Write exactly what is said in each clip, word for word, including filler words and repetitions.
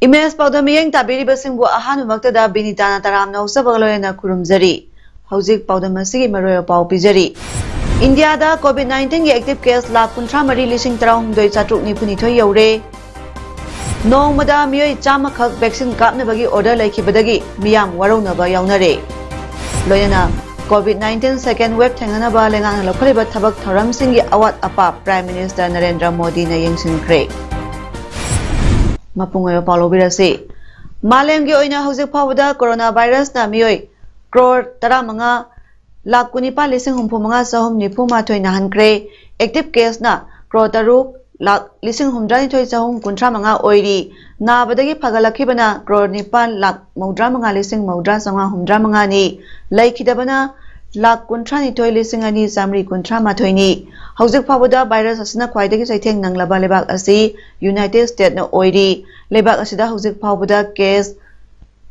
Image ꯄꯥꯎꯗꯝ ꯃꯤꯠꯌꯦꯡ ꯇꯥꯕꯤꯔꯤꯕꯁꯤꯡꯕꯨ ꯑꯍꯥꯟꯕꯃꯛꯇꯗ ꯕꯤꯅꯤꯇꯥꯅ ꯇꯔꯥꯝꯅ ꯑꯣꯛꯆꯕꯒ ꯂꯣꯏꯅꯅ ꯈꯨꯔꯨꯝꯖꯔꯤ꯫ ꯍꯧꯖꯤꯛ ꯄꯥꯎꯗꯝ ꯑꯁꯤꯒꯤ ꯃꯔꯨꯑꯣꯏꯕ ꯄꯥꯎ ꯄꯤꯖꯔꯤ꯫ ꯏꯟꯗꯤꯌꯥꯗ ꯀꯣꯚꯤꯗ ꯅꯥꯏꯟꯇꯤꯟꯒꯤ ꯑꯦꯛꯇꯤꯚ ꯀꯦꯁ ꯂꯥꯈ ꯀꯨꯟꯊ꯭ꯔꯥ ꯃꯔꯤ ꯂꯤꯁꯤꯡ ꯇꯔꯥꯍꯨꯝꯗꯣꯏ ꯆꯥꯇ꯭ꯔꯨꯛ ꯅꯤꯐꯨꯅꯤꯊꯣꯏ ꯌꯧꯔꯦ꯫ ꯅꯣꯡꯃꯗ ꯃꯤꯑꯣꯏ ꯆꯥꯝꯃꯈꯛ ꯚꯦꯛꯁꯤꯟ ꯀꯥꯞꯅꯕꯒꯤ ꯑꯣꯔꯗꯔ ꯂꯩꯈꯤꯕꯗꯒꯤ ꯃꯤꯌꯥꯝ ꯋꯥꯔꯧꯅꯕ ꯌꯥꯎꯅꯔꯦ꯫ ꯂꯣꯏꯅꯅ ꯀꯣꯚꯤꯗ ꯅꯥꯏꯟꯇꯤꯟ ꯁꯦꯀꯦꯟ ꯋꯦꯕ ꯊꯦꯡꯅꯅꯕ ꯂꯩꯉꯥꯛꯅ ꯂꯧꯈꯠꯂꯤꯕ ꯊꯕꯛ ꯊꯧꯔꯝꯁꯤꯡꯒꯤ ꯑꯋꯥꯠ ꯑꯄꯥ ꯄ꯭ꯔꯥꯏꯝ ꯃꯤꯅꯤꯁꯇꯔ ꯅꯔꯦꯟꯗ꯭ꯔ ꯃꯣꯗꯤꯅ ꯌꯦꯡꯁꯤꯟꯈ꯭ꯔꯦ꯫ ꯃꯄꯨꯡ ꯑꯣꯏꯕ ꯄꯥꯎ ꯂꯧꯕꯤꯔꯁꯤ꯫ ꯃꯥꯂꯦꯝꯒꯤ ꯑꯣꯏꯅ ꯍꯧꯖꯤꯛ ꯐꯥꯎꯕꯗ ꯀꯣꯔꯣꯅꯥ ꯚꯥꯏꯔꯁꯅ ꯃꯤꯑꯣꯏ ꯀ꯭ꯔꯣꯔ ꯇꯔꯥꯃꯉꯥ ꯂꯥꯈ ꯀꯨꯟꯅꯤꯄꯥꯜ ꯂꯤꯁꯤꯡ ꯍꯨꯝꯐꯨ ꯃꯉꯥ ꯆꯍꯨꯝ ꯅꯤꯐꯨ ꯃꯥꯊꯣꯏ ꯅꯥꯍꯟꯈ꯭ꯔꯦ꯫ ꯑꯦꯛꯇꯤꯚ ꯀꯦꯁꯅ ꯀ꯭ꯔꯣꯔ ꯇꯔꯨꯛ ꯂꯥꯈ ꯂꯤꯁꯤꯡ ꯍꯨꯝꯗ꯭ꯔꯥꯅꯤꯊꯣꯏ ꯆꯍꯨꯝ ꯀꯨꯟꯊ꯭ꯔꯥ ꯃꯉꯥ ꯑꯣꯏꯔꯤ꯫ ꯅꯥꯕꯗꯒꯤ ꯐꯒꯠꯂꯛꯈꯤꯕꯅ ꯀ꯭ꯔꯣꯔ ꯅꯤꯄꯥꯜ ꯂꯥꯈ ꯃꯧꯗ꯭ꯔꯥ ꯃꯉꯥ ꯂꯤꯁꯤꯡ ꯃꯧꯗ꯭ꯔꯥ ꯆꯥꯝꯃꯉꯥ ꯍꯨꯝꯗ꯭ꯔꯥ ꯃꯉꯥꯅꯤ꯫ ꯂꯩꯈꯤꯗꯕꯅ ꯂꯥꯈ ꯀꯨꯟꯊ꯭ꯔꯥꯅꯤꯊꯣꯏ ꯂꯤꯁꯤꯡ ꯑꯅꯤ ꯆꯥꯝꯃꯔꯤ ꯀꯨꯟꯊ꯭ꯔꯥ ꯃꯥꯊꯣꯏꯅꯤ꯫ ꯍꯧꯖꯤꯛ ꯐꯥꯎꯕꯗ ꯚꯥꯏꯔꯁ ꯑꯁꯤꯅ ꯈ꯭ꯋꯥꯏꯗꯒꯤ ꯆꯩꯊꯦꯡ ꯅꯪꯂꯕ ꯂꯩꯕꯥꯛ ꯑꯁꯤ ꯌꯨꯅꯥꯏꯇꯦꯗ ꯁ꯭ꯇꯦꯠꯅ ꯑꯣꯏꯔꯤ꯫ ꯂꯩꯕꯥꯛ ꯑꯁꯤꯗ ꯍꯧꯖꯤꯛ ꯐꯥꯎꯕꯗ ꯀꯦꯁ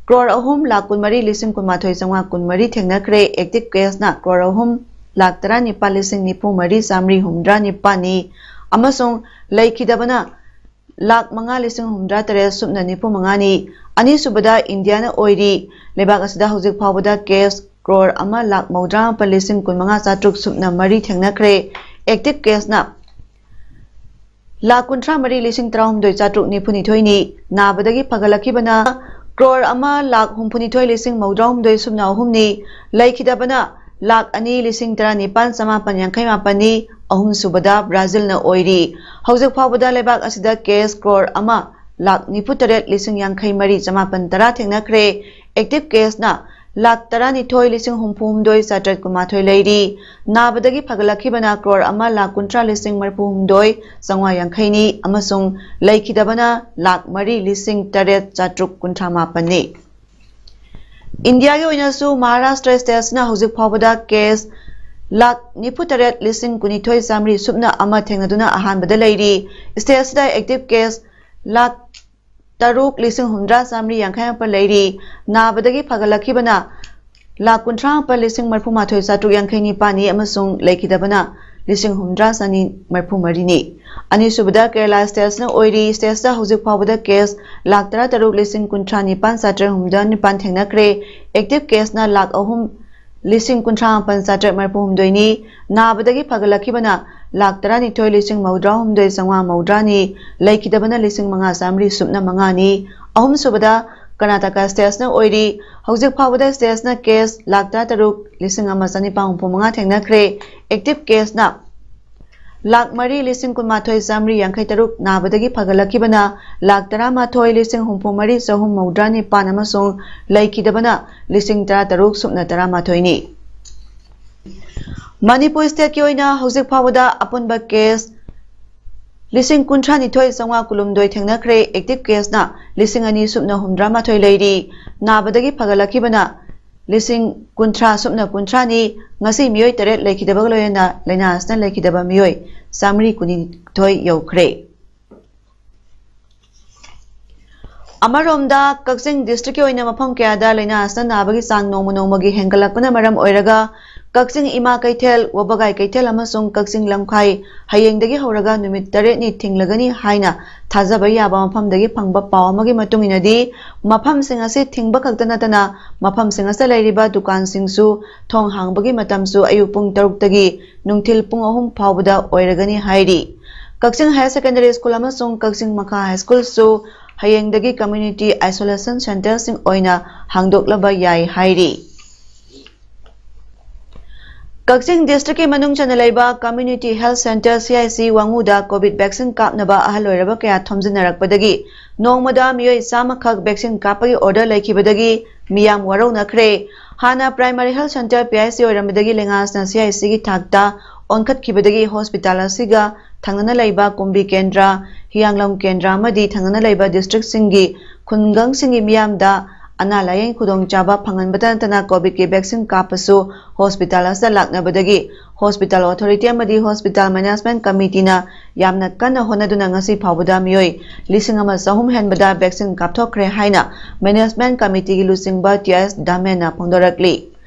ꯀ꯭ꯔꯣꯔ ꯑꯍꯨꯝ ꯂꯥꯈ ꯀꯨꯟꯃꯔꯤ ꯂꯤꯁꯤꯡ ꯀꯨꯟꯃꯥꯊꯣꯏ ꯆꯥꯝꯃꯉꯥ ꯀꯨꯟꯃꯔꯤ ꯊꯦꯡꯅꯈ꯭ꯔꯦ꯫ ꯑꯦꯛꯇꯤꯚ ꯀꯦꯁꯅ ꯀ꯭ꯔꯣꯔ ꯑꯍꯨꯝ ꯂꯥꯈ ꯇꯔꯥꯅꯤꯄꯥꯜ ꯂꯤꯁꯤꯡ ꯅꯤꯐꯨ ꯃꯔꯤ ꯆꯥꯝꯃꯔꯤ ꯍꯨꯝꯗ꯭ꯔꯥ ꯅꯤꯄꯥꯜꯅꯤ ꯑꯃꯁꯨꯡ ꯂꯩꯈꯤꯗꯕꯅ ꯂꯥꯈ ꯃꯉꯥ ꯂꯤꯁꯤꯡ ꯍꯨꯝꯗ꯭ꯔꯥ ꯇꯔꯦꯠ ꯁꯨꯞꯅ ꯅꯤꯐꯨ ꯃꯉꯥꯅꯤ꯫ ꯑꯅꯤꯁꯨꯕꯗ ꯏꯟꯗꯤꯌꯥꯅ ꯑꯣꯏꯔꯤ꯫ ꯂꯩꯕꯥꯛ ꯑꯁꯤꯗ ꯍꯧꯖꯤꯛ ꯐꯥꯎꯕꯗ ꯀꯦꯁ ꯀ꯭ꯔꯣꯔ ꯑꯃ ꯂꯥꯈ ꯃꯧꯗ꯭ꯔꯥ ꯃꯥꯄꯜ ꯂꯤꯁꯤꯡ ꯀꯨꯟꯃꯉꯥ ꯆꯥꯇ꯭ꯔꯨꯛ ꯁꯨꯞꯅ ꯃꯔꯤ ꯊꯦꯡꯅꯈ꯭ꯔꯦ꯫ ꯑꯦꯛꯇꯤꯚ ꯀꯦꯁꯅ ꯂꯥꯈ ꯀꯨꯟꯊ꯭ꯔꯥ ꯃꯔꯤ ꯂꯤꯁꯤꯡ ꯇꯔꯥꯍꯨꯝꯗꯣꯏ ꯆꯥꯇ꯭ꯔꯨꯛ ꯅꯤꯐꯨꯅꯤꯊꯣꯏꯅꯤ꯫ ꯅꯥꯕꯗꯒꯤ ꯐꯒꯠꯂꯛꯈꯤꯕꯅ ꯀ꯭ꯔꯣꯔ ꯑꯃ ꯂꯥꯈ ꯍꯨꯝꯐꯨꯅꯤꯊꯣꯏ ꯂꯤꯁꯤꯡ ꯃꯧꯗ꯭ꯔꯥꯍꯨꯝꯗꯣꯏ ꯁꯨꯞꯅ ꯑꯍꯨꯝꯅꯤ꯫ ꯂꯩꯈꯤꯗꯕꯅ ꯂꯥꯈ ꯑꯅꯤ ꯂꯤꯁꯤꯡ ꯇꯔꯥꯅꯤꯄꯥꯜ ꯆꯃꯥꯄꯜ ꯌꯥꯡꯈꯩ ꯃꯥꯄꯜꯅꯤ꯫ ꯑꯍꯨꯝꯁꯨꯕꯗ ꯕ꯭ꯔꯥꯖꯤꯜꯅ ꯑꯣꯏꯔꯤ꯫ ꯍꯧꯖꯤꯛ ꯐꯥꯎꯕꯗ ꯂꯩꯕꯥꯛ ꯑꯁꯤꯗ ꯀꯦꯁ ꯀ꯭ꯔꯣꯔ ꯑꯃ ꯂꯥꯈ ꯅꯤꯐꯨ ꯇꯔꯦꯠ ꯂꯤꯁꯤꯡ ꯌꯥꯡꯈꯩ ꯃꯔꯤ ꯆꯃꯥꯄꯜ ꯇꯔꯥ ꯊꯦꯡꯅꯈ꯭ꯔꯦ꯫ ꯑꯦꯛꯇꯤꯚ ꯀꯦꯁꯅ ꯂꯥꯈ ꯇꯔꯥꯅꯤꯊꯣꯏ ꯂꯤꯁꯤꯡ ꯍꯨꯝꯐꯨ ꯍꯨꯝꯗꯣꯏ ꯆꯥꯇ꯭ꯔꯦꯠ ꯀꯨꯟꯃꯥꯊꯣꯏ ꯂꯩꯔꯤ꯫ ꯅꯥꯕꯗꯒꯤ ꯐꯒꯠꯂꯛꯈꯤꯕꯅ ꯀ꯭ꯔꯣꯔ ꯑꯃ ꯂꯥꯈ ꯀꯨꯟꯊ꯭ꯔꯥ ꯂꯤꯁꯤꯡ ꯃꯔꯤꯐꯨ ꯍꯨꯝꯗꯣꯏ ꯆꯥꯝꯃꯉꯥ ꯌꯥꯡꯈꯩꯅꯤ ꯑꯃꯁꯨꯡ ꯂꯩꯈꯤꯗꯕꯅ ꯂꯥꯈ ꯃꯔꯤ ꯂꯤꯁꯤꯡ ꯇꯔꯦꯠ ꯆꯥꯇ꯭ꯔꯨꯛ ꯀꯨꯟꯊ꯭ꯔꯥ ꯃꯥꯄꯟꯅꯤ꯫ ꯏꯟꯗꯤꯌꯥꯒꯤ ꯑꯣꯏꯅꯁꯨ ꯃꯍꯥꯔꯥꯁꯇ꯭ꯔ ꯁ꯭ꯇꯦꯠꯁꯤꯅ ꯍꯧꯖꯤꯛ ꯐꯥꯎꯕꯗ ꯀꯦꯁ ꯂꯥꯈ ꯅꯤꯐꯨ ꯇꯔꯦꯠ ꯂꯤꯁꯤꯡ ꯀꯨꯟꯅꯤꯊꯣꯏ ꯆꯥꯃꯔꯤ ꯁꯨꯞꯅ ꯑꯃ ꯊꯦꯡꯅꯗꯨꯅ ꯑꯍꯥꯟꯕꯗ ꯂꯩꯔꯤ꯫ ꯁ꯭ꯇꯦꯠꯁꯤꯗ ꯑꯦꯛꯇꯤꯚ ꯀꯦꯁ ꯂꯥꯈ ꯇꯔꯨꯛ ꯂꯤꯁꯤꯡ ꯍꯨꯝꯗ꯭ꯔꯥ ꯆꯥꯃꯔꯤ ꯌꯥꯡꯈꯩ ꯃꯥꯄꯟ ꯂꯩꯔꯤ꯫ ꯅꯥꯕꯗꯒꯤ ꯐꯒꯠꯂꯛꯈꯤꯕꯅ ꯂꯥꯈ ꯀꯨꯟꯊ꯭ꯔꯥ ꯃꯥꯄꯟ ꯂꯤꯁꯤꯡ ꯃꯔꯤꯐꯨ ꯃꯥꯊꯣꯏ ꯆꯥꯇ꯭ꯔꯨꯛ ꯌꯥꯡꯈꯩ ꯅꯤꯄꯥꯟꯅꯤ ꯑꯃꯁꯨꯡ ꯂꯩꯈꯤꯗꯕꯅ ꯂꯤꯁꯤꯡ ꯍꯨꯝꯗ꯭ꯔꯥ ꯆꯅꯤ ꯃꯔꯤꯐꯨ ꯃꯔꯤꯅꯤ꯫ ꯑꯅꯤꯁꯨꯕꯗ ꯀꯦꯔꯂꯥ ꯁ꯭ꯇꯦꯠꯁꯅ ꯑꯣꯏꯔꯤ꯫ ꯁ꯭ꯇꯦꯠꯁꯇ ꯍꯧꯖꯤꯛ ꯐꯥꯎꯕꯗ ꯀꯦꯁ ꯂꯥꯈ ꯇꯔꯥ ꯇꯔꯨꯛ ꯂꯤꯁꯤꯡ ꯀꯨꯟꯊ꯭ꯔꯥ ꯅꯤꯄꯥꯟ ꯆꯥꯇ꯭ꯔꯦꯠ ꯍꯨꯝꯐꯨꯇꯔꯥ ꯅꯤꯄꯥꯟ ꯊꯦꯡꯅꯈ꯭ꯔꯦ꯫ ꯑꯦꯛꯇꯤꯚ ꯀꯦꯁꯅ ꯂꯥꯈ ꯑꯍꯨꯝ ꯂꯤꯁꯤꯡ ꯀꯨꯟꯊ꯭ꯔꯥ ꯃꯥꯄꯟ ꯆꯥꯇ꯭ꯔꯦꯠ ꯃꯔꯤꯐꯨ ꯍꯨꯝꯗꯣꯏꯅꯤ꯫ ꯅꯥꯕꯗꯒꯤ ꯐꯒꯠꯂꯛꯈꯤꯕꯅ ꯂꯥꯈ ꯇꯔꯥꯅꯤꯊꯣꯏ ꯂꯤꯁꯤꯡ ꯃꯧꯗ꯭ꯔꯥ ꯍꯨꯝꯗꯣꯏ ꯆꯥꯝꯃꯉꯥ ꯃꯧꯗ꯭ꯔꯥꯅꯤ꯫ ꯂꯩꯈꯤꯗꯕꯅ ꯂꯤꯁꯤꯡ ꯃꯉꯥ ꯆꯥꯃꯔꯤ ꯁꯨꯞꯅ ꯃꯉꯥꯅꯤ꯫ ꯑꯍꯨꯝꯁꯨꯕꯗ ꯀꯔꯅꯥꯇꯀꯥ ꯁ꯭ꯇꯦꯠꯁꯅ ꯑꯣꯏꯔꯤ꯫ ꯍꯧꯖꯤꯛ ꯐꯥꯎꯕꯗ ꯁ꯭ꯇꯦꯠꯁꯅ ꯀꯦꯁ ꯂꯥꯈ ꯇꯔꯥ ꯇꯔꯨꯛ ꯂꯤꯁꯤꯡ ꯑꯃ ꯆꯅꯤꯄꯥꯟ ꯍꯨꯝꯐꯨ ꯃꯉꯥ ꯊꯦꯡꯅꯈ꯭ꯔꯦ꯫ ꯑꯦꯛꯇꯤꯚ ꯀꯦꯁꯅ ꯂꯥꯈ ꯃꯔꯤ ꯂꯤꯁꯤꯡ ꯀꯨꯟꯃꯥꯊꯣꯏ ꯆꯥꯃꯔꯤ ꯌꯥꯡꯈꯩ ꯇꯔꯨꯛ, ꯅꯥꯕꯗꯒꯤ ꯐꯒꯠꯂꯛꯈꯤꯕꯅ ꯂꯥꯈ ꯇꯔꯥꯃꯥꯊꯣꯏ ꯂꯤꯁꯤꯡ ꯍꯨꯝꯐꯨ ꯃꯔꯤ ꯆꯍꯨꯝ ꯃꯧꯗ꯭ꯔꯥ ꯅꯤꯄꯥꯟ ꯑꯃꯁꯨꯡ ꯂꯩꯈꯤꯗꯕꯅ ꯂꯤꯁꯤꯡ ꯇꯔꯥ ꯇꯔꯨꯛ ꯁꯨꯞꯅ ꯇꯔꯥꯃꯥꯊꯣꯏꯅꯤ꯫ ꯃꯅꯤꯄꯨꯔ ꯁ꯭ꯇꯦꯠꯀꯤ ꯑꯣꯏꯅ ꯍꯧꯖꯤꯛ ꯐꯥꯎꯕꯗ ꯑꯄꯨꯟꯕ ꯀꯦꯁ ꯂꯤꯁꯤꯡ ꯀꯨꯟꯊ꯭ꯔꯥ ꯅꯤꯊꯣꯏ ꯆꯥꯝꯃꯉꯥ ꯀꯨꯟꯍꯨꯝꯗꯣꯏ ꯊꯦꯡꯅꯈ꯭ꯔꯦ꯫ ꯑꯦꯛꯇꯤꯚ ꯀꯦꯁꯅ ꯂꯤꯁꯤꯡ ꯑꯅꯤ ꯁꯨꯞꯅ ꯍꯨꯝꯗ꯭ꯔꯥ ꯃꯥꯊꯣꯏ ꯂꯩꯔꯤ꯫ ꯅꯥꯕꯗꯒꯤ ꯐꯒꯠꯂꯛꯈꯤꯕꯅ ꯂꯤꯁꯤꯡ ꯀꯨꯟꯊ꯭ꯔꯥ ꯁꯨꯞꯅ ꯀꯨꯟꯊ꯭ꯔꯥꯅꯤ꯫ ꯉꯁꯤ ꯃꯤꯑꯣꯏ ꯇꯔꯦꯠ ꯂꯩꯈꯤꯗꯕꯒ ꯂꯣꯏꯅꯅ ꯂꯥꯏꯅꯥ ꯑꯁꯤꯅ ꯂꯩꯈꯤꯗꯕ ꯃꯤꯑꯣꯏ ꯆꯥꯃꯔꯤ ꯀꯨꯟꯅꯤꯊꯣꯏ ꯌꯧꯈ꯭ꯔꯦ꯫ ꯑꯃꯔꯣꯝꯗ, ꯀꯛꯆꯤꯡ ꯗꯤꯁꯇ꯭ꯔꯤꯛꯀꯤ ꯑꯣꯏꯅ ꯃꯐꯝ ꯀꯌꯥꯗ ꯂꯥꯏꯅꯥ ꯑꯁꯤꯅ ꯅꯥꯕꯒꯤ ꯆꯥꯡ ꯅꯣꯡꯃ ꯅꯣꯡꯃꯒꯤ ꯍꯦꯟꯒꯠꯂꯛꯄꯅ ꯃꯔꯝ ꯑꯣꯏꯔꯒ, ꯀꯛꯆꯤꯡ ꯏꯃꯥ ꯀꯩꯊꯦꯜ, ꯋꯥꯕꯒꯥꯏ ꯀꯩꯊꯦꯜ ꯑꯃꯁꯨꯡ ꯀꯛꯆꯤꯡ ꯂꯝꯈꯥꯏ ꯍꯌꯦꯡꯗꯒꯤ ꯍꯧꯔꯒ ꯅꯨꯃꯤꯠ ꯇꯔꯦꯠꯅꯤ ꯊꯤꯡꯂꯒꯅꯤ ꯍꯥꯏꯅ ꯊꯥꯖꯕ ꯌꯥꯕ ꯃꯐꯝꯗꯒꯤ ꯐꯪꯕ ꯄꯥꯎ ꯑꯃꯒꯤ ꯃꯇꯨꯡ ꯏꯟꯅꯗꯤ, ꯃꯐꯝꯁꯤꯡ ꯑꯁꯤ ꯊꯤꯡꯕ ꯈꯛꯇ ꯅꯠꯇꯅ ꯃꯐꯝꯁꯤꯡ ꯑꯁꯤꯗ ꯂꯩꯔꯤꯕ ꯗꯨꯀꯥꯟꯁꯤꯡꯁꯨ ꯊꯣꯡ ꯍꯥꯡꯕꯒꯤ ꯃꯇꯝꯁꯨ ꯑꯌꯨꯛ ꯄꯨꯡ ꯇꯔꯨꯛꯇꯒꯤ ꯅꯨꯡꯊꯤꯜ ꯄꯨꯡ ꯑꯍꯨꯝ ꯐꯥꯎꯕꯗ ꯑꯣꯏꯔꯒꯅꯤ ꯍꯥꯏꯔꯤ꯫ ꯀꯛꯆꯤꯡ ꯍꯥꯌꯔ ꯁꯦꯀꯦꯟꯗꯔꯤ ꯁ꯭ꯀꯨꯜ ꯑꯃꯁꯨꯡ ꯀꯛꯆꯤꯡ ꯃꯈꯥ ꯍꯥꯏ ꯁ꯭ꯀꯨꯜꯁꯨ ꯍꯌꯦꯡꯗꯒꯤ ꯀꯝꯃ꯭ꯌꯨꯅꯤꯇꯤ ꯑꯥꯏꯁꯣꯂꯦꯁꯟ ꯁꯦꯟꯇꯔꯁꯤꯡ ꯑꯣꯏꯅ ꯍꯥꯡꯗꯣꯛꯂꯕ ꯌꯥꯏ ꯍꯥꯏꯔꯤ꯫ ꯀꯛꯆꯤꯡ ꯗꯤꯁꯇ꯭ꯔꯤꯛꯀꯤ ꯃꯅꯨꯡ ꯆꯟꯅ ꯂꯩꯕ community health centre, C I C, ꯋꯥꯉꯨꯗ COVID vaccine ꯀꯥꯞꯅꯕ ꯑꯍꯜ ꯑꯣꯏꯔꯕ ꯀꯌꯥ ꯊꯣꯝꯖꯤꯟꯅꯔꯛꯄꯗꯒꯤ ꯅꯣꯡꯃꯗ ꯃꯤꯑꯣꯏ ꯆꯥꯝꯃꯈꯛ ꯚꯦꯛꯁꯤꯟ ꯀꯥꯞꯄꯒꯤ ꯑꯣꯔꯗꯔ ꯂꯩꯈꯤꯕꯗꯒꯤ ꯃꯤꯌꯥꯝ ꯋꯥꯔꯧꯅꯈ꯭ꯔꯦ꯫ ꯍꯥꯟꯅ Primary Health Centre, P H C ꯑꯣꯏꯔꯝꯕꯗꯒꯤ ꯂꯩꯉꯥꯛꯅ C H C ꯒꯤ ꯊꯥꯛꯇ ꯑꯣꯟꯈꯠꯈꯤꯕꯗꯒꯤ ꯍꯣꯁꯄꯤꯇꯥꯜ ꯑꯁꯤꯒ ꯊꯪꯅꯅ ꯂꯩꯕ ꯀꯨꯝꯕꯤ ꯀꯦꯟꯗ꯭ꯔ, ꯍꯤꯌꯥꯡꯂꯝ ꯀꯦꯟꯗ꯭ꯔ ꯑꯃꯗꯤ ꯊꯪꯅꯅ ꯂꯩꯕ district ꯁꯤꯡꯒꯤ ꯈꯨꯡꯒꯪꯁꯤꯡꯒꯤ ꯃꯤꯌꯥꯝꯗ ꯑꯅꯥ ꯂꯥꯌꯦꯡ ꯈꯨꯗꯣꯡꯆꯥꯕ ꯐꯪꯍꯟꯕꯇ ꯅꯠꯇꯅ COVID ꯀꯤ vaccine ꯀꯥꯞꯄꯁꯨ ꯍꯣꯁꯄꯤꯇꯥꯜ ꯑꯁꯤꯗ ꯂꯥꯛꯅꯕꯗꯒꯤ hospital authority ꯑꯃꯗꯤ hospital management committee ꯅ ꯌꯥꯝꯅ ꯀꯟꯅ ꯍꯣꯠꯅꯗꯨꯅ ꯉꯁꯤ ꯐꯥꯎꯕꯗ ꯃꯤꯑꯣꯏ ꯂꯤꯁꯤꯡ ꯑꯃ ꯆꯍꯨꯝ ꯍꯦꯟꯕꯗ vaccine ꯀꯥꯞꯊꯣꯛꯈ꯭ꯔꯦ ꯍꯥꯏꯅ management committee ꯒꯤ ꯂꯨꯆꯤꯡꯕ T S ꯗꯥꯃꯦꯟꯅ ꯐꯣꯡꯗꯣꯔꯛꯂꯤ꯫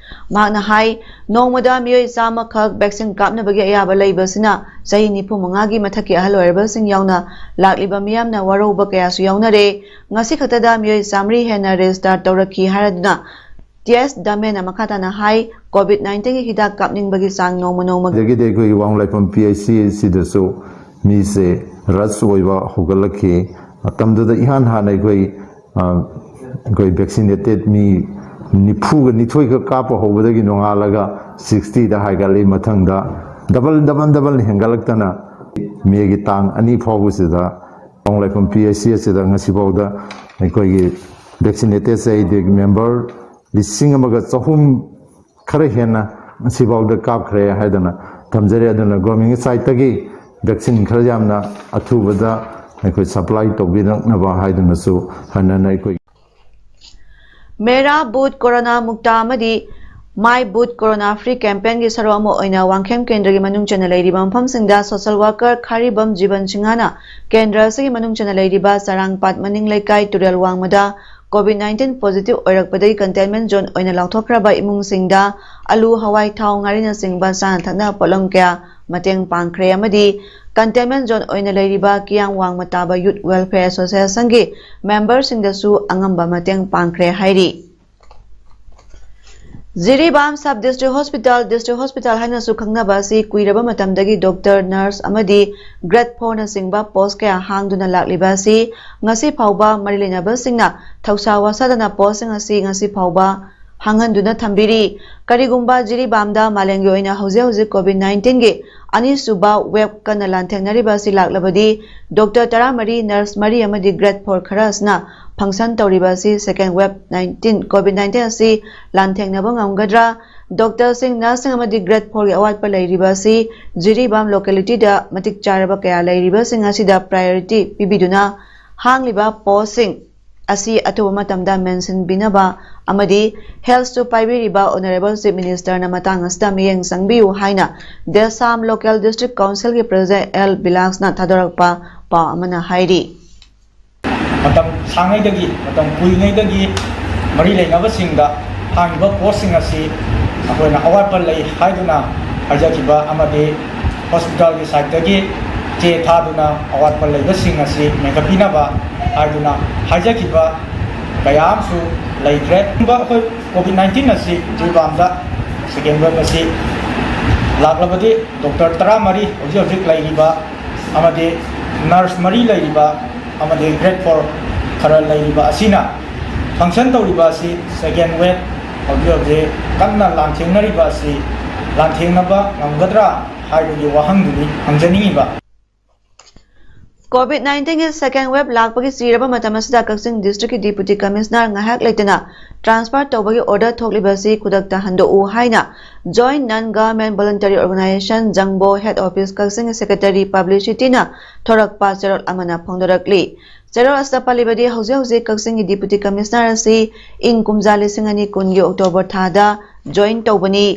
ꯃꯍꯥꯛꯅ ꯍꯥꯏ, ꯅꯣꯡꯃꯗ ꯃꯤꯑꯣꯏ ꯆꯥꯝꯃ ꯈꯛ vaccine ꯀꯥꯞꯅꯕꯒꯤ ꯑꯌꯥꯕ ꯂꯩꯕꯁꯤꯅ ꯆꯍꯤ ꯅꯤꯐꯨ ꯃꯉꯥꯒꯤ ꯃꯊꯛꯀꯤ ꯑꯍꯜ ꯑꯣꯏꯔꯕꯁꯤꯡ ꯌꯥꯎꯅ ꯂꯥꯛꯂꯤꯕ ꯃꯤꯌꯥꯝꯅ ꯋꯥꯔꯧꯕ ꯀꯌꯥꯁꯨ ꯌꯥꯎꯅꯔꯦ꯫ ꯉꯁꯤ ꯈꯛꯇꯗ ꯃꯤꯑꯣꯏ ꯆꯥꯃꯔꯤ ꯍꯦꯟꯅ register ꯇꯧꯔꯛꯈꯤ ꯍꯥꯏꯔꯗꯨꯅ T S ꯗꯥꯃꯦꯟꯅ ꯃꯈꯥ ꯇꯥꯅ ꯍꯥꯏ, COVID nineteen ꯒꯤ ꯍꯤꯗꯥꯛ ꯀꯥꯞꯅꯤꯡꯕꯒꯤ ꯆꯥꯡ ꯅꯣꯡꯃ ꯅꯣꯡꯃꯒꯤ ꯑꯗꯒꯤꯗꯤ ꯑꯩꯈꯣꯏꯒꯤ ꯋꯥꯡꯂꯥꯏꯐꯝ P H C ꯁꯤꯗꯁꯨ ꯃꯤꯁꯦ rush ꯑꯣꯏꯕ ꯍꯧꯒꯠꯂꯛꯈꯤ꯫ ꯃꯇꯝꯗꯨꯗ ꯏꯍꯥꯟ ꯍꯥꯟꯅ ꯑꯩꯈꯣꯏ, ꯑ, ꯑꯩꯈꯣꯏ vaccinated ꯃꯤ ꯅꯤꯐꯨꯒ ꯅꯤꯊꯣꯏ ꯈꯛ ꯀꯥꯞꯄ ꯍꯧꯕꯗꯒꯤ ꯅꯣꯡꯉꯥꯜꯂꯒ sixty ꯗ ꯍꯥꯏꯒꯠꯂꯤ꯫ ꯃꯊꯪꯗ double, double, double ꯍꯦꯟꯒꯠꯂꯛꯇꯅ May ꯒꯤ ꯇꯥꯡ ꯑꯅꯤ ꯐꯥꯎꯕꯁꯤꯗ ꯋꯥꯡꯂꯥꯏꯐꯝ P H C ꯑꯁꯤꯗ ꯉꯁꯤꯐꯥꯎꯗ ꯑꯩꯈꯣꯏꯒꯤ vaccinated ꯁꯦ ꯑꯩꯗꯤ member ꯂꯤꯁꯤꯡ ꯑꯃꯒ ꯆꯍꯨꯝ ꯈꯔ ꯍꯦꯟꯅ ꯉꯁꯤꯐꯥꯎꯗ ꯀꯥꯞꯈ꯭ꯔꯦ ꯍꯥꯏꯗꯅ ꯊꯝꯖꯔꯤ꯫ ꯑꯗꯨꯅ government ꯒꯤ side ꯇꯒꯤ vaccine ꯈꯔ ꯌꯥꯝꯅ ꯑꯊꯨꯕꯗ ꯑꯩꯈꯣꯏ supply ꯇꯧꯕꯤꯔꯛꯅꯕ ꯍꯥꯏꯗꯨꯅꯁꯨ ꯍꯟꯅ ꯍꯟꯅ ꯑꯩꯈꯣꯏ ꯃꯦꯔꯥ ꯕꯨꯊ ꯀꯣꯔꯣꯅꯥ ꯃꯨꯛꯇ ꯑꯃꯗꯤ My Booth Corona Free campaign ꯒꯤ ꯁꯔꯨꯛ ꯑꯃ ꯑꯣꯏꯅ ꯋꯥꯡꯈꯦꯝ ꯀꯦꯟꯗ꯭ꯔꯒꯤ ꯃꯅꯨꯡ ꯆꯟꯅ ꯂꯩꯔꯤꯕ ꯃꯐꯝꯁꯤꯡꯗ social worker ꯈꯥꯔꯤꯕꯝ ꯖꯤꯕꯟ ꯁꯤꯡꯍꯅ ꯀꯦꯟꯗ꯭ꯔ ꯑꯁꯤꯒꯤ ꯃꯅꯨꯡ ꯆꯟꯅ ꯂꯩꯔꯤꯕ ꯆꯔꯥꯡꯄꯥꯠ ꯃꯅꯤꯡ ꯂꯩꯀꯥꯏ ꯇꯨꯔꯦꯜ ꯋꯥꯡꯃꯗ COVID nineteen positive ꯑꯣꯏꯔꯛꯄꯗꯒꯤ containment zone ꯑꯣꯏꯅ ꯂꯥꯎꯊꯣꯛꯈ꯭ꯔꯕ ꯏꯃꯨꯡꯁꯤꯡꯗ ꯑꯂꯨ, ꯍꯋꯥꯏ, ꯊꯥꯎ, ꯉꯥꯔꯤꯅꯆꯤꯡꯕ ꯆꯥꯅ ꯊꯛꯅꯕ ꯄꯣꯠꯂꯝ ꯀꯌꯥ ꯃꯇꯦꯡ ꯄꯥꯡꯈ꯭ꯔꯦ ꯑꯃꯗꯤ containment zone ꯑꯣꯏꯅ ꯂꯩꯔꯤꯕ ꯀꯤꯌꯥꯝ ꯋꯥꯡꯃ ꯇꯥꯕ Youth Welfare Association ꯒꯤ member ꯁꯤꯡꯗꯁꯨ ꯑꯉꯝꯕ ꯃꯇꯦꯡ ꯄꯥꯡꯈ꯭ꯔꯦ ꯍꯥꯏꯔꯤ꯫ Jiribam Sub District Hospital, District Hospital ꯍꯥꯏꯅꯁꯨ ꯈꯪꯅꯕ ꯑꯁꯤ ꯀꯨꯏꯔꯕ ꯃꯇꯝꯗꯒꯤ doctor, nurse ꯑꯃꯗꯤ grade four ꯅꯆꯤꯡꯕ post ꯀꯌꯥ ꯍꯥꯡꯗꯨꯅ ꯂꯥꯛꯂꯤꯕ ꯑꯁꯤ ꯉꯁꯤ ꯐꯥꯎꯕ ꯃꯔꯤ ꯂꯩꯅꯕꯁꯤꯡꯅ ꯊꯧꯁꯥ ꯋꯥꯁꯥꯗꯅ post ꯁꯤꯡ ꯑꯁꯤ ꯉꯁꯤ ꯐꯥꯎꯕ ꯍꯥꯡꯍꯟꯗꯨꯅ ꯊꯝꯕꯤꯔꯤ꯫ ꯀꯔꯤꯒꯨꯝꯕ ꯖꯤꯔꯤꯕꯥꯝꯗ ꯃꯥꯂꯦꯝꯒꯤ ꯑꯣꯏꯅ ꯍꯧꯖꯤꯛ ꯍꯧꯖꯤꯛ COVID nineteen ꯒꯤ ꯑꯅꯤꯁꯨꯕ wave ꯀꯟꯅ ꯂꯥꯟꯊꯦꯡꯅꯔꯤꯕ ꯑꯁꯤ ꯂꯥꯛꯂꯕꯗꯤ, doctor ꯇꯔꯥꯃꯔꯤ, nurse ꯃꯔꯤ ꯑꯃꯗꯤ grade four ꯈꯔ ꯑꯁꯤꯅ function ꯇꯧꯔꯤꯕ ꯑꯁꯤ second wave nineteen, COVID nineteen ꯑꯁꯤ ꯂꯥꯟꯊꯦꯡꯅꯕ ꯉꯝꯒꯗ꯭ꯔꯥ? Doctor ꯁꯤꯡ, nurse ꯁꯤꯡ ꯑꯃꯗꯤ grade four ꯒꯤ ꯑꯋꯥꯠꯄ ꯂꯩꯔꯤꯕ ꯑꯁꯤ ꯖꯤꯔꯤꯕꯥꯝ locality ꯗ ꯃꯇꯤꯛ ꯆꯥꯔꯕ ꯀꯌꯥ ꯂꯩꯔꯤꯕꯁꯤꯡ ꯑꯁꯤꯗ priority ꯄꯤꯕꯤꯗꯨꯅ ꯍꯥꯡꯂꯤꯕ post ꯁꯤꯡ ꯑꯁꯤ ꯑꯊꯨꯕ ꯃꯇꯝꯗ ꯃꯦꯟꯁꯤꯟꯕꯤꯅꯕ ꯑꯃꯗꯤ health ꯁꯨ ꯄꯥꯏꯕꯤꯔꯤꯕ Honourable Chief Minister ꯅ ꯃꯇꯥꯡ ꯑꯁꯤꯗ ꯃꯤꯠꯌꯦꯡ ꯆꯪꯕꯤꯌꯨ ꯍꯥꯏꯅ ꯗꯦꯁꯥꯝ Local District Council ꯒꯤ President ꯑꯦꯜ ꯕꯤꯂꯥꯁꯅ ꯊꯥꯗꯣꯔꯛꯄ ꯄꯥꯎ ꯑꯃꯅ ꯍꯥꯏꯔꯤ꯫ ꯃꯇꯝ ꯁꯥꯡꯉꯩꯗꯒꯤ, ꯃꯇꯝ ꯀꯨꯏꯉꯩꯗꯒꯤ ꯃꯔꯤ ꯂꯩꯅꯕꯁꯤꯡꯗ ꯍꯥꯡꯉꯤꯕ post ꯁꯤꯡ ꯑꯁꯤ ꯑꯩꯈꯣꯏꯅ ꯑꯋꯥꯠꯄ ꯂꯩ ꯍꯥꯏꯗꯨꯅ ꯍꯥꯏꯖꯈꯤꯕ ꯑꯃꯗꯤ hospital ꯒꯤ side ꯇꯒꯤ ꯆꯦ ꯊꯥꯗꯨꯅ ꯑꯋꯥꯠꯄ ꯂꯩꯕꯁꯤꯡ ꯑꯁꯤ ꯃꯦꯟꯈꯠꯄꯤꯅꯕ ꯍꯥꯏꯗꯨꯅ ꯍꯥꯏꯖꯈꯤꯕ ꯀꯌꯥ ꯑꯃꯁꯨ ꯂꯩꯈ꯭ꯔꯦ꯫ ꯑꯗꯨꯒ ꯑꯩꯈꯣꯏ COVID nineteen ꯑꯁꯤ ꯖꯤꯔꯤꯕꯥꯝꯗ second wave ꯑꯁꯤ ꯂꯥꯛꯂꯕꯗꯤ, doctor ꯇꯔꯥꯃꯔꯤ ꯍꯧꯖꯤꯛ ꯍꯧꯖꯤꯛ ꯂꯩꯔꯤꯕ ꯑꯃꯗꯤ nurse ꯃꯔꯤ ꯂꯩꯔꯤꯕ ꯑꯃꯗꯤ grade four ꯈꯔ ꯂꯩꯔꯤꯕ ꯑꯁꯤꯅ function ꯇꯧꯔꯤꯕ ꯑꯁꯤ second wave ꯍꯧꯖꯤꯛ ꯍꯧꯖꯤꯛ ꯀꯟꯅ ꯂꯥꯟꯊꯦꯡꯅꯔꯤꯕ ꯑꯁꯤ ꯂꯥꯟꯊꯦꯡꯅꯕ ꯉꯝꯒꯗ꯭ꯔꯥ ꯍꯥꯏꯕꯒꯤ ꯋꯥꯍꯪꯗꯨꯅꯤ ꯍꯪꯖꯅꯤꯡꯉꯤꯕ꯫ COVID nineteen ꯒꯤ second wave ꯂꯥꯛꯄꯒꯤ ꯆꯤꯔꯕ ꯃꯇꯝ ꯑꯁꯤꯗ ꯀꯛꯆꯤꯡ district ꯀꯤ Deputy Commissioner ꯉꯥꯏꯍꯥꯛ ꯂꯩꯇꯅ transfer ꯇꯧꯕꯒꯤ order ꯊꯣꯛꯂꯤꯕ ꯑꯁꯤ ꯈꯨꯗꯛꯇ ꯍꯟꯗꯣꯛꯎ ꯍꯥꯏꯅ Joint Non Government Voluntary Organisation, ꯖꯪꯕꯣ, head office ꯀꯛꯆꯤꯡ secretary publicity ꯅ ꯊꯣꯔꯛꯄ ꯆꯦꯔꯣꯜ ꯑꯃꯅ ꯐꯣꯡꯗꯣꯔꯛꯂꯤ꯫ ꯆꯦꯔꯣꯜ ꯑꯁꯤꯗ ꯄꯜꯂꯤꯕꯗꯤ, ꯍꯧꯖꯤꯛ ꯍꯧꯖꯤꯛ ꯀꯛꯆꯤꯡꯒꯤ Deputy Commissioner ꯑꯁꯤ ꯏꯪ ꯀꯨꯝꯖꯥ ꯂꯤꯁꯤꯡ ꯑꯅꯤ ꯀꯨꯟꯒꯤ October ꯊꯥꯗ join ꯇꯧꯕꯅꯤ꯫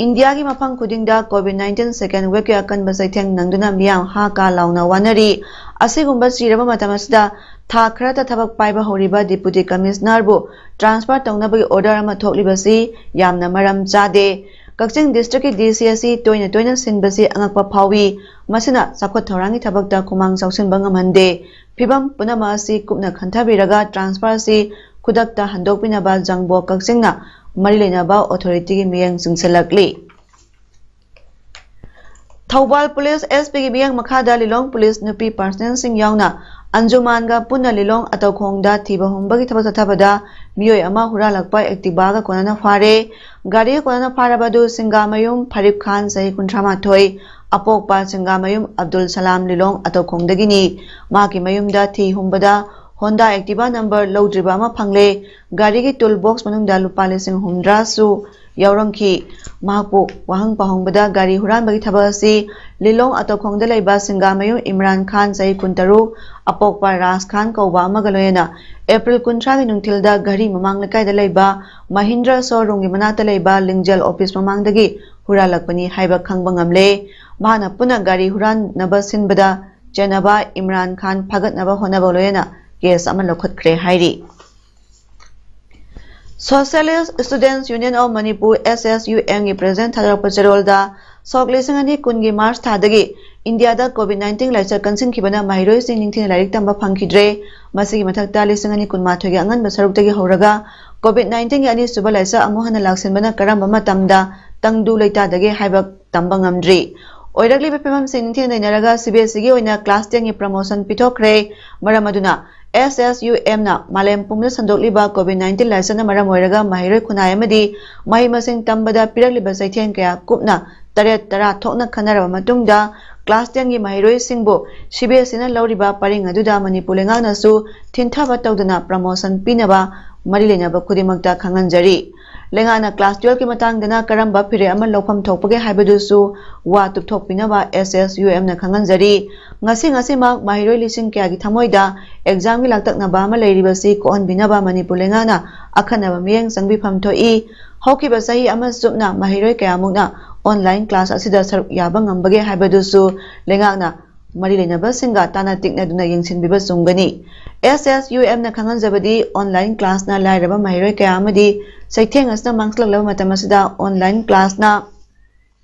ꯏꯟꯗꯤꯌꯥꯒꯤ ꯃꯐꯝ ꯈꯨꯗꯤꯡꯗ COVID nineteen second wave ꯀꯤ ꯑꯀꯟꯕ ꯆꯩꯊꯦꯡ ꯅꯪꯗꯨꯅ ꯃꯤꯌꯥꯝ ꯍꯥ ꯀꯥ ꯂꯥꯎꯅ ꯋꯥꯅꯔꯤ꯫ ꯑꯁꯤꯒꯨꯝꯕ ꯆꯤꯔꯕ ꯃꯇꯝ ꯑꯁꯤꯗ ꯊꯥ ꯈꯔꯇ ꯊꯕꯛ ꯄꯥꯏꯕ ꯍꯧꯔꯤꯕ Deputy Commissioner ꯕꯨ transfer ꯇꯧꯅꯕꯒꯤ order ꯑꯃ ꯊꯣꯛꯂꯤꯕꯁꯤ ꯌꯥꯝꯅ ꯃꯔꯝ ꯆꯥꯗꯦ꯫ ꯀꯛꯆꯤꯡ district ꯀꯤ D C ꯑꯁꯤ ꯇꯣꯏꯅ ꯇꯣꯏꯅ ꯁꯤꯟꯕꯁꯤ ꯑꯉꯛꯄ ꯐꯥꯎꯏ꯫ ꯃꯁꯤꯅ ꯆꯥꯎꯈꯠ ꯊꯧꯔꯥꯡꯒꯤ ꯊꯕꯛꯇ ꯈꯨꯃꯥꯡ ꯆꯥꯎꯁꯤꯟꯕ ꯉꯝꯍꯟꯗꯦ꯫ ꯐꯤꯚꯝ ꯄꯨꯝꯅꯃꯛ ꯑꯁꯤ ꯀꯨꯞꯅ ꯈꯟꯊꯕꯤꯔꯒ transfer ꯑꯁꯤ ꯈꯨꯗꯛꯇ ꯍꯟꯗꯣꯛꯄꯤꯅꯕ ꯖꯪꯕꯣ ꯀꯛꯆꯤꯡꯅ ꯃꯔꯤ ꯂꯩꯅꯕ authority ꯒꯤ ꯃꯤꯠꯌꯦꯡ ꯆꯤꯡꯁꯤꯜꯂꯛꯂꯤ꯫ ꯊꯧꯕꯥꯜ ꯄꯨꯂꯤꯁ ꯑꯦꯁ ꯄꯤꯒꯤ ꯃꯤꯠꯌꯦꯡ ꯃꯈꯥꯗ ꯂꯤꯂꯣꯡ ꯄꯨꯂꯤꯁ ꯅꯨꯄꯤ ꯄꯥꯔꯁꯅꯦꯜꯁꯤꯡ ꯌꯥꯎꯅ ꯑꯟꯖꯨꯃꯥꯟꯒ ꯄꯨꯟꯅ ꯂꯤꯂꯣꯡ ꯑꯇꯧꯈꯣꯡꯗ ꯊꯤꯕ ꯍꯨꯝꯕꯒꯤ ꯊꯕꯛ ꯆꯠꯊꯕꯗ ꯃꯤꯑꯣꯏ ꯑꯃ ꯍꯨꯔꯥꯜꯂꯛꯄ ꯑꯦꯛꯇꯤꯚꯥꯒ ꯀꯣꯟꯅꯅ ꯐꯥꯔꯦ꯫ ꯒꯥꯔꯤꯒ ꯀꯣꯟꯅꯅ ꯐꯥꯔꯕ ꯑꯗꯨ ꯁꯤꯡꯒꯥꯃꯌꯨꯝ ꯐꯔꯤꯞ ꯈꯥꯟ, ꯆꯍꯤ ꯀꯨꯟꯊ꯭ꯔꯥ ꯃꯥꯊꯣꯏ, ꯑꯄꯣꯛꯄ ꯁꯤꯡꯒꯥꯃꯌꯨꯝ ꯑꯕꯗꯨꯜ ꯁꯂꯥꯝ, ꯂꯤꯂꯣꯡ ꯑꯇꯧꯈꯣꯡꯗꯒꯤꯅꯤ꯫ ꯃꯍꯥꯛꯀꯤ ꯃꯌꯨꯝꯗ ꯊꯤ ꯍꯨꯝꯕꯗ ꯍꯣꯟꯗꯥ ꯑꯦꯛꯇꯤꯚꯥ ꯅꯝꯕꯔ ꯂꯧꯗ꯭ꯔꯤꯕ ꯑꯃ ꯐꯪꯂꯦ꯫ ꯒꯥꯔꯤꯒꯤ ꯇꯨꯜ ꯕꯣꯛꯁ ꯃꯅꯨꯡꯗ ꯂꯨꯄꯥ ꯂꯤꯁꯤꯡ ꯍꯨꯝꯗ꯭ꯔꯥꯁꯨ ꯌꯥꯎꯔꯝꯈꯤ꯫ ꯃꯍꯥꯛꯄꯨ ꯋꯥꯍꯪ ꯄꯥꯎꯍꯪꯕꯗ ꯒꯥꯔꯤ ꯍꯨꯔꯥꯟꯕꯒꯤ ꯊꯕꯛ ꯑꯁꯤ ꯂꯤꯂꯣꯡ ꯑꯇꯧꯈꯣꯡꯗ ꯂꯩꯕ ꯁꯤꯡꯒꯥꯃꯌꯨꯝ ꯏꯝꯔꯥꯟ ꯈꯥꯟ, ꯆꯍꯤ ꯀꯨꯟꯇꯔꯨꯛ, ꯑꯄꯣꯛꯄ ꯔꯥꯖ ꯈꯥꯟ ꯀꯧꯕ ꯑꯃꯒ ꯂꯣꯏꯅꯅ ꯑꯦꯄ꯭ꯔꯤꯜ ꯀꯨꯟꯊ꯭ꯔꯥꯒꯤ ꯅꯨꯡꯊꯤꯜꯗ ꯘꯔꯤ ꯃꯃꯥꯡ ꯂꯩꯀꯥꯏꯗ ꯂꯩꯕ ꯃꯍꯤꯟꯗ꯭ꯔ ꯁꯣꯔꯨꯝꯒꯤ ꯃꯅꯥꯛꯇ ꯂꯩꯕ ꯂꯤꯡꯖꯦꯜ ꯑꯣꯐꯤꯁ ꯃꯃꯥꯡꯗꯒꯤ ꯍꯨꯔꯥꯜꯂꯛꯄꯅꯤ ꯍꯥꯏꯕ ꯈꯪꯕ ꯉꯝꯂꯦ꯫ ꯃꯍꯥꯛꯅ ꯄꯨꯟꯅ ꯒꯥꯔꯤ ꯍꯨꯔꯥꯟꯅꯕ ꯁꯤꯟꯕꯗ ꯆꯦꯟꯅꯕ ꯏꯝꯔꯥꯟ ꯈꯥꯟ ꯐꯥꯒꯠꯅꯕ ꯍꯣꯠꯅꯕ ꯂꯣꯏꯅꯅ ꯀꯦꯁ ꯑꯃ ꯂꯧꯈꯠꯈ꯭ꯔꯦ ꯍꯥꯏꯔꯤ꯫ Socialist Students Union of Manipur, S S U M ꯒꯤ ꯄ꯭ꯔꯦꯁꯤꯗꯦꯟꯠ ꯊꯥꯗꯣꯔꯛꯄ ꯆꯦꯔꯣꯜꯗ ꯁꯣꯛ ꯂꯤꯁꯤꯡ ꯑꯅꯤ ꯀꯨꯟꯒꯤ ꯃꯥꯔꯆ ꯊꯥꯗꯒꯤ ꯏꯟꯗꯤꯌꯥꯗ ꯀꯣꯚꯤꯗ ꯅꯥꯏꯟꯇꯤꯟ ꯂꯥꯏꯆꯠ ꯀꯟꯁꯤꯟꯈꯤꯕꯅ ꯃꯍꯩꯔꯣꯏꯁꯤꯡ ꯅꯤꯡꯊꯤꯅ ꯂꯥꯏꯔꯤꯛ ꯇꯝꯕ ꯐꯪꯈꯤꯗ꯭ꯔꯦ꯫ ꯃꯁꯤꯒꯤ ꯃꯊꯛꯇ ꯂꯤꯁꯤꯡ ꯑꯅꯤ ꯀꯨꯟꯃꯥꯊꯣꯏꯒꯤ ꯑꯉꯟꯕ ꯁꯔꯨꯛꯇꯒꯤ ꯍꯧꯔꯒ ꯀꯣꯚꯤꯗ ꯅꯥꯏꯟꯇꯤꯟꯒꯤ ꯑꯅꯤꯁꯨꯕ ꯂꯥꯏꯆꯠ ꯑꯃꯨꯛ ꯍꯟꯅ ꯂꯥꯛꯁꯤꯟꯕꯅ ꯀꯔꯝꯕ ꯃꯇꯝꯗ ꯇꯪꯗꯨ ꯂꯩꯇꯥꯗꯒꯦ ꯍꯥꯏꯕ ꯇꯝꯕ ꯉꯝꯗ꯭ꯔꯤ꯫ ꯑꯣꯏꯔꯛꯂꯤꯕ ꯐꯤꯕꯝꯁꯤꯡ ꯅꯤꯡꯊꯤꯅ ꯅꯩꯅꯔꯒ ꯁꯤ ꯕꯤ ꯑꯦꯁ ꯏꯒꯤ ꯑꯣꯏꯅ ꯀ꯭ꯂꯥꯁ ꯇꯦꯟꯒꯤ ꯄ꯭ꯔꯃꯣꯁꯟ ꯄꯤꯊꯣꯛꯈ꯭ꯔꯦ꯫ ꯃꯔꯝ ꯑꯗꯨꯅ S S U M ꯅ ꯃꯥꯂꯦꯝ ꯄꯨꯝꯕꯗ ꯁꯟꯗꯣꯛꯂꯤꯕ ꯀꯣꯚꯤꯗ ꯅꯥꯏꯟꯇꯤꯟ ꯂꯥꯏꯆꯠꯅ ꯃꯔꯝ ꯑꯣꯏꯔꯒ ꯃꯍꯩꯔꯣꯏ ꯈꯨꯟꯅꯥꯏ ꯑꯃꯗꯤ ꯃꯍꯩ ꯃꯁꯤꯡ ꯇꯝꯕꯗ ꯄꯤꯔꯛꯂꯤꯕ ꯆꯩꯊꯦꯡ ꯀꯌꯥ ꯀꯨꯞꯅ ꯇꯔꯦꯠ ꯇꯔꯥ ꯊꯣꯛꯅ ꯈꯟꯅꯔꯕ ꯃꯇꯨꯡꯗ ꯀ꯭ꯂꯥꯁ ꯇꯦꯟꯒꯤ ꯃꯍꯩꯔꯣꯏꯁꯤꯡꯕꯨ ꯁꯤ ꯕꯤ ꯑꯦꯁ ꯏꯅ ꯂꯧꯔꯤꯕ ꯄꯔꯤꯡ ꯑꯗꯨꯗ ꯃꯅꯤꯄꯨꯔ ꯂꯩꯉꯥꯛꯅꯁꯨ ꯊꯤꯟꯊꯕ ꯇꯧꯗꯅ ꯄ꯭ꯔꯃꯣꯁꯟ ꯄꯤꯅꯕ ꯃꯔꯤ ꯂꯩꯅꯕ ꯈꯨꯗꯤꯡꯃꯛꯇ ꯈꯪꯍꯟꯖꯔꯤ꯫ ꯂꯩꯉꯥꯛꯅ ꯀ꯭ꯂꯥꯁ ꯇꯨꯌꯦꯜꯐꯀꯤ ꯃꯇꯥꯡꯗꯅ ꯀꯔꯝꯕ ꯐꯤꯔꯦꯞ ꯑꯃ ꯂꯧꯐꯝ ꯊꯣꯛꯄꯒꯦ ꯍꯥꯏꯕꯗꯨꯁꯨ ꯋꯥ ꯇꯨꯞꯊꯣꯛꯄꯤꯅꯕ S S U M ꯅ ꯈꯪꯍꯟꯖꯔꯤ꯫ ꯉꯁꯤ ꯉꯁꯤꯃꯛ ꯃꯍꯩꯔꯣꯏ ꯂꯤꯁꯤꯡ ꯀꯌꯥꯒꯤ ꯊꯃꯣꯏꯗ ꯑꯦꯛꯖꯥꯝꯒꯤ ꯂꯥꯛꯇꯛꯅꯕ ꯑꯃ ꯂꯩꯔꯤꯕꯁꯤ ꯀꯣꯛꯍꯟꯕꯤꯅꯕ ꯃꯅꯤꯄꯨꯔ ꯂꯩꯉꯥꯛꯅ ꯑꯈꯟꯅꯕ ꯃꯤꯠꯌꯦꯡ ꯆꯪꯕꯤꯐꯝ ꯊꯣꯛꯏ꯫ ꯍꯧꯈꯤꯕ ꯆꯍꯤ ꯑꯃ ꯆꯨꯞꯅ ꯃꯍꯩꯔꯣꯏ ꯀꯌꯥꯃꯨꯛꯅ ꯑꯣꯟꯂꯥꯏꯟ ꯀ꯭ꯂꯥꯁ ꯑꯁꯤꯗ ꯁꯔꯨꯛ ꯌꯥꯕ ꯉꯝꯕꯒꯦ ꯍꯥꯏꯕꯗꯨꯁꯨ ꯂꯩꯉꯥꯛꯅ ꯃꯔꯤ ꯂꯩꯅꯕꯁꯤꯡꯒ ꯇꯥꯟꯅ ꯇꯤꯛꯅꯗꯨꯅ ꯌꯦꯡꯁꯤꯟꯕꯤꯕ ꯆꯨꯝꯒꯅꯤ꯫ S S U M ꯅ ꯈꯪꯍꯟꯖꯕꯗꯤ ꯑꯣꯟꯂꯥꯏꯟ ꯀ꯭ꯂꯥꯁꯅ ꯂꯥꯏꯔꯕ ꯃꯍꯩꯔꯣꯏ ꯀꯌꯥ ꯑꯃꯗꯤ ꯆꯩꯊꯦꯡ ꯑꯁꯤꯅ ꯃꯥꯡꯁꯤꯜꯂꯛꯂꯕ ꯃꯇꯝ ꯑꯁꯤꯗ ꯑꯣꯟꯂꯥꯏꯟ ꯀ꯭ꯂꯥꯁꯅ